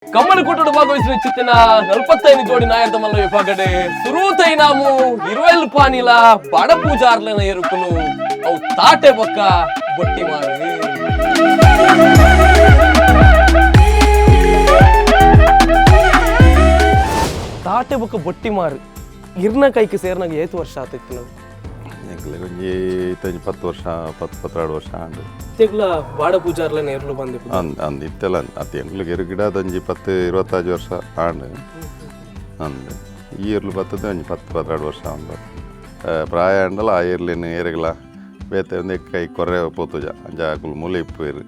ಕಮ್ಮಲಕೂಟಡು ಭಾಗವಹಿಸಿದ ಚಿತ್ತಿನ 45 ಜೋಡಿ ನಾಯರ್ದ ಮಲ್ಲ ವಿಭಾಗಡೆ ಸುರೂತೈನಾಮು ಇರುವೆಲ್ ಪಾನಿಲ ಬಡ ಪೂಜಾರ್ಲನ ಎರುಕುಲು ಅವು ತಾಟೆ ಬೊಕ್ಕ ಬೊಟ್ಟಿ ಮಾರು. ತಾಟೆ ಬೊಕ್ಕ ಬೊಟ್ಟಿ ಮಾರು ಇರ್ನ ಕೈಗೆ ಸೇರ್ನಾಗ ಏತು ವರ್ಷ ಆತಿತ್ತು ನಾವು? ಎಂಕ್ಲೆಗ್ ಒಂಜಿ ಇತ್ತೊಂಜಿ 10 ವರ್ಷ, 10 12 ವರ್ಷ ಆಂಡ್. ಇತ್ತೆಗ್ಲ ಬಾಡ ಪೂಜಾರ್ಲನ ಎರ್ಲು ಬಂದೆ? ಅಂದ್ ಅಂದ್, ಇತ್ತೆಲ್ಲ ಅತ್ತೆ ಎಂಕ್ಲೆಗ್ ಎರು ಗಿಡದ ಒಂಜಿ 10 25 ವರ್ಷ ಆಂಡ್. ಅಂದ್, ಈ ಎರ್ಲು ಬತ್ತದ ಒಂಜಿ 10 12 ವರ್ಷ ಆಂಡ್. ಪ್ರಾಯ ಆಂಡಲ ಆ ಎರ್ಲಿನ ಏರೆಗ್ಲ ಬೇತೆ ಒಂದು ಕೈ ಕೊರೆ ಪೋತುಜ. ಅಂಚ ಅಕುಲು ಮೂಲೆ ಇಪ್ಪುವೆರ್.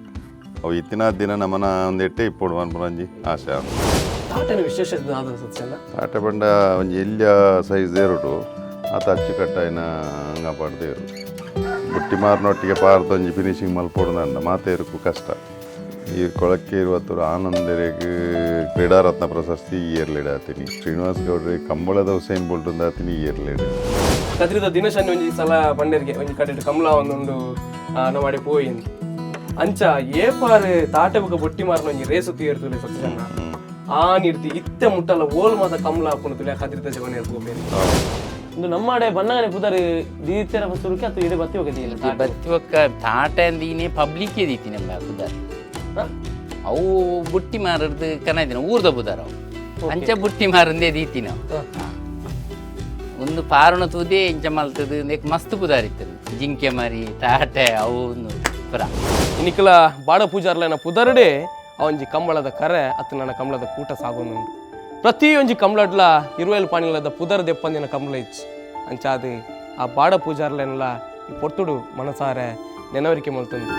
ಅವು ಇತ್ತಿನ ದಿನ ನಮನ ಒಂದೆಟ್ಟೆ ಇಪ್ಪೊಡು ಪನ್ಪುನ ಒಂಜಿ ಆಸೆ ಆಂಡ್. ತಾಟೆನ ವಿಶೇಷ ದಾದ ಸತ್ಯನ? ತಾಟೆ ಪಂಡ ಒಂಜಿ ಎಲ್ಯ ಸೈಜ್ ಏರುಡು ಆತ ಅಚ್ಚುಕಟ್ಟಾಯಿನ ಅಂಗ ಪಾಡ್ದೇರು. ಬುಟ್ಟಿ ಮಾರಿನೊಟ್ಟಿಗೆ ಪಾರ್ದ ಒಂಜಿ ಫಿನಿಶಿಂಗ್ ಮಲ್ಪೊಡು ಅಂಡ ಮಾತೇರುಕು ಕಷ್ಟ. ಈ ಕೊಳಕ್ಕೆ ಇರುವತ್ತೂರು ಆನಂದರೆಗ್ ಕ್ರೀಡಾರತ್ನ ಪ್ರಶಸ್ತಿ ಈ ಇಯರ್ಲೆಡ್ ಆತೀನಿ. ಶ್ರೀನಿವಾಸ್ ಗೌಡ್ರೆ ಕಂಬಳದ ಹುಸೇನ್ ಬೋಲ್ಟ್ ಆತೀನಿ ಈ ಇಯರ್ಲೆಡ್. ಕದ್ರಿದ ದಿನಶನಿ ಒಂಜಿ ಸಲ ಪಂಡೇರಿಗೆ ಒಂಜಿ ಕಡೆಟ್ ಕಮಲ ಒಂದುಂಡು, ನವಾಡೆ ಪೋಯಿನ್. ಅಂಚ ಏಪಾರು ತಾಟೆ ಬೊಕ್ಕ ಬೊಟ್ಟಿ ಮಾರ್ನ ಒಂಜಿ ರೇಸು ತೀರ್ತುಲೆ ಸತ್ಯನ್ನ ಆ ನಿರ್ತಿ ಇತ್ತೆ ಮುಟ್ಟಲ್ಲ ಓಲ್ ಮಾತ ಕಮಲ ಆಪುನ ತುಲೆ ಕದ್ರಿದ ಜವನೇರ್ ಪೋಪೇರು. ಒಂದು ನಮ್ಮಾಡೆ ಬನ್ನಗನೆ ಪುದರ್ ದೀತೆರ ಸುರುಕೆ ಅಥವಾ ಇಡೆ ಬತ್ತಿ ಹೋಗದಿಲ್ಲ? ಬತ್ತಿ ಬೊಕ್ಕ ತಾಟೆ ಅಂದೀನಿ ಪಬ್ಲಿಕ್ ದೀತಿ ನಮ್ಮ ಪುದರ್. ಅವು ಬುಟ್ಟಿ ಮಾರರ್ದು ಕನದಿನ ಊರ್ದ ಪುದರ್ ಅವು. ಅಂಚ ಬುಟ್ಟಿ ಮಾರಂದೇ ದೀತಿ ನಾವು. ಒಂದು ಪಾರುಣ ತೂದೇ ಇಂಚ ಮಲ್ತದು ನೆಕ್ ಮಸ್ತ್ ಪುದಾರ್ ಇತ್ತದು, ಜಿಂಕೆ ಮರಿ, ತಾಟೆ, ಅವು ಒಂದು ಪುರ. ಇನಿಕಲ ಬಾಡ ಪೂಜಾರ್ಲೆನ ಪುದರ್ಡೆ ಆ ಒಂಜಿ ಕಂಬಳದ ಕರೆ ಅತ್ತು ನನ್ನ ಕಂಬಳದ ಕೂಟ ಸಾಗೊಂದುಂಡು. ಪ್ರತಿ ಒಂಜಿ ಕಂಬಳಡ್ಲ ಇರುವೆಲ್ ಪಾಣಿಲದ ಪುದರ್ ದೆಪ್ಪಂದಿನ ಕಂಬಳ ಇಚ್ಚಿ. ಅಂಚಾದ್ ಆ ಬಾಡ ಪೂಜಾರ್ಲೆನಲ ಈ ಪೊರ್ತುಡು ಮನಸಾರೆ ನೆನವರಿಕೆ ಮಲ್ತೊಂದು.